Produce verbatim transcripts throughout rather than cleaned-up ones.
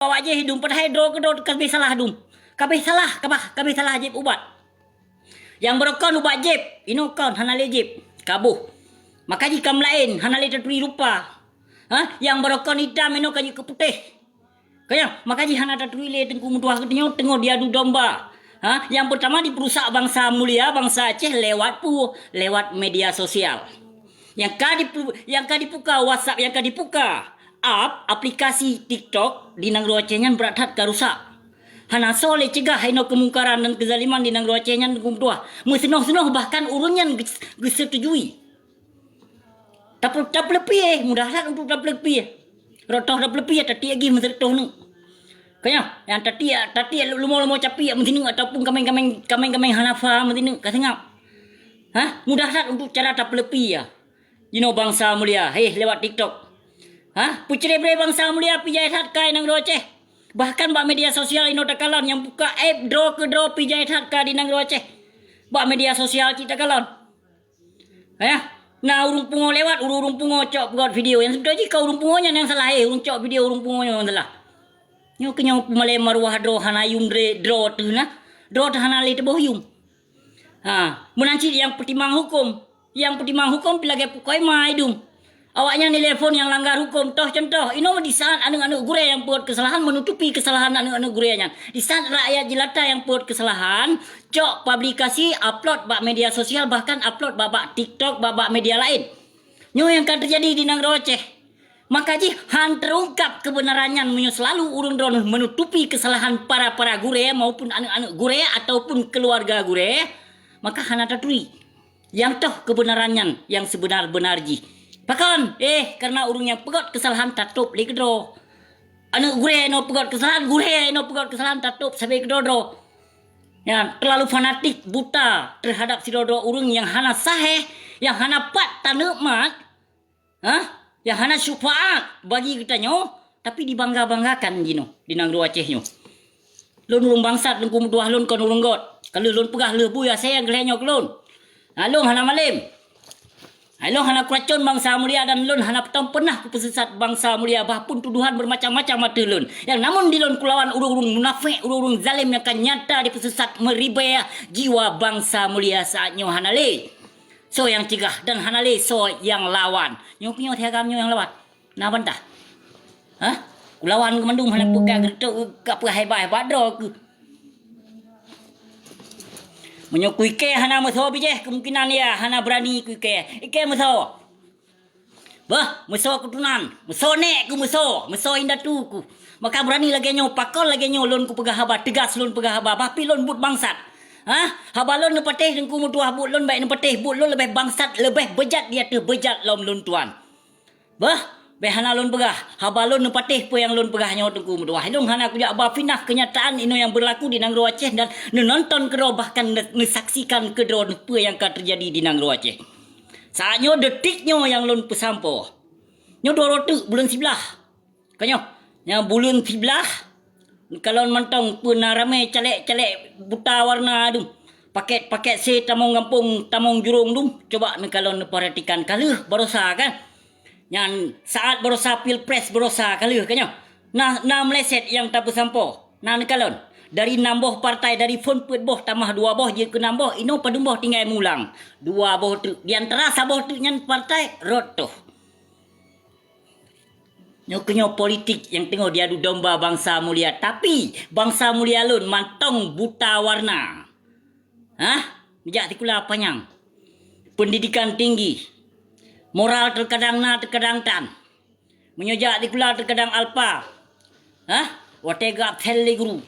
awak jih dum, padahai droe keu droe kabeh salah dum. Kabeh salah, kabah, kabeh salah jieb ubat. Nyang beurokon ubat jieb, inoe kon hana lé jieb, kaboh. Maka jih kam laén, hana lé taturi rupa. Ha? Nyang beurokon itam inoe ka jeuet keu putéh. Ka nyan, maka jih hana taturi lé Teungku meutuah geutanyoe teungoh diadu domba. Ha? Nyang peurtama diperusak bansa mulia, bansa Aceh lewat pu-, lewat media sosial. Nyang ka dipu-, nyang ka dipuka WhatsApp, nyang ka dipuka app, aplikasi TikTok di nanggroe Aceh nyan brat that ka rusak. Hana soe lé cegah inoe keumungkaran dan keuzaliman di nanggroe Aceh nyan Teungku meutuah. Meuseunoh-seunoh bahkan ureuëng nyan geus-, geuseutujui. Tapeu-, tapeuleupieh, mudah that untuk tapeuleupieh. Rot toh tapeuleupieh, tatiek gih meuseureutoh neuk. Ka nyan, nyang tatiek, tatiek lumo-lumo capiek meusineuk ataupun kaméng-kaméng, kaméng-kaméng hana fa meusineuk ka seungab. Hah? Mudah that untuk cara tapeuleupieh. Jinoe bansa mulia, heh, lewat TikTok. Hah? Peucre-bre bansa mulia pih jai that kai nanggroe Aceh. Bahkan bak media sosial inoe takalon nyang buka aib droe keu droe pih jai that ka di nanggroe Aceh. Bak media sosial cit takalon. Eh, na ureuëng pungo lewat, ureuëng-ureuëng pungo cok peugot video. Nyang seubeutôi jih ka ureuëng pungo nyan nyang salah, eh, ureuëng cok video ureuëng pungo nyan nyang salah. Nyoe keuh nyoe peumalée maruah droe hana yum dre-, droe teuh na. Droe teuh hana lé teuboh yum. Ha, meunan cit nyang peutimang huköm. Nyang peutimang huköm pih lagée pukoi mai dum. Awaknyan nilai phon nyang langgar huköm. Toh contoh, inoe di saat aneuëk-aneuëk gurée nyang peugot keusalahan meunutupi keusalahan aneuëk-aneuëk gurée nyan. Di saat rakyat jelata nyang peugot keusalahan, cok publikasi, upload bak media sosial, bahkan upload bak, bak TikTok, bak, bak media laén. Nyoe nyang ka teujadi di nanggroe Aceh. Maka jih han teungkap keubeunaran nyan meunyoe seulalu ureuëng droeneueh meunutupi keusalahan para-para gurée maupun aneuëk-aneuëk gurée ataupun keuluwarga gurée, maka hana taturi. Nyang toh keubeunaran nyan nyang seubeuna-beuna jih. Pakon? Eh, kareuna ureuëng nyang peugot keusalahan tatôb lé keudroe. Aneuëk gurée inoe peugot keusalahan, gurée inoe peugot keusalahan tatôb sabe keudroe-droe. Nyan teulalu fanatik, buta teuhadab sidroe-droe ureuëng nyang hana sahé, nyang hana pat taneukmat, hah? Nyang hana syufaat bagi geutanyoe, tapi dibangga-banggakan jinoe di nanggroe Aceh nyoe. Lôn ureuëng bangsat, Teungku meutuah, lôn kon ureuëng göt. Ka lheueh lôn peugah lheueh bui asée nyang keu lhée nyoe keu lôn. Nah, lôn hana malem. Hai lôn hana kuracon bansa mulia dan lôn hana peutong peunah kupeuseusat bansa mulia, bah pun tuduhan beumacam-macam ateueh lôn. Nyang namun di lôn kulawan ureuëng-ureuëng munafék, ureuëng-ureuëng zalém nyang ka nyata dipeuseusat meuribée jiwa bansa mulia saat nyoe hana lé soe nyang cegah dan hana lé soe nyang lawan. Nyoe keuh nyoe si agam nyoe nyang lawan. Na bantah? Hah? Kulawan keu mandum hana peugah geureutôk keu peue hebat-hebat droe keuh. Meunyoe kuike hana meusoe bijéh, kemungkinan ya hana beurani kuike. Ike meusoe. Bah, meusoe keutunan, meusoe nek keuh meusoe, meusoe indatu keuh. Maka beurani lagée nyoe, pakon lagée nyoe lôn kupeugah haba, teugas lôn peugah haba, bah pih lôn buet bangsat. Hah? Haba lôn neupatéh Teungku meutuah buet lôn, bék neupatéh buet lôn leubeh bangsat, leubeh beujat di ateueh beujat lom lôn tuan. Bah, bék hana lôn peugah, haba lôn neupatéh peue nyang lôn peugah nyoe Teungku meutuah. Lôn hana kujak ba finah keunyataan inoe nyang beurlaku di nanggroe Aceh dan neunonton keudroe bahkan ne-, neusaksikan keudroe peue nyang ka teujadi di nanggroe Aceh. Saat nyoe detik nyoe nyang lôn peusampoe. Nyoe dua droe teuk buleuen siblaih. Ka nyoe, nyang buleuen siblaih, neukalon mantong peue na ramé calék-calék buta warna dum. Pakét-pakét sé tamong gampông, tamong jurông dum. Coba neukalon neupeuratikan ka lheueh barosa kan. Nyan saat barosa pilpres barosa ka lheueh ka nyoe. Na, na meuleset nyang tapeusampoe. Na neukalon. Dari nam boh partai, dari phon peuet boh tamah dua boh jeuet keu nam boh, inoe padum boh tinggai mulang. Dua boh teuk. Di antara saboh teuk nyan partai rot toh. Nyoe keuh nyoe politik nyang teungoh diadu domba bansa mulia, tapi bansa mulia lôn mantong buta warna. Hah? Neujak sikula panyang. Pendidikan tinggi. Moral terkadang na, terkadang tan. Meunyoe jak sikula terkadang alpa. Hah? Watée geuabsen lé guru.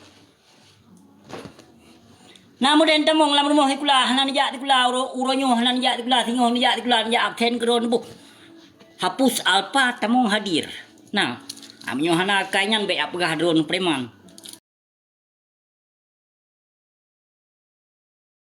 Na meudeh tamong lam rumoh sikula, hana neujak sikula, uroe, uroe nyoe hana neujak sikula, singoh neujak sikula, neujak absen keudroe neuboh. Hapus alpa tamong hadir. Na, meunyoe hana akai nyan bék peugah droe preman.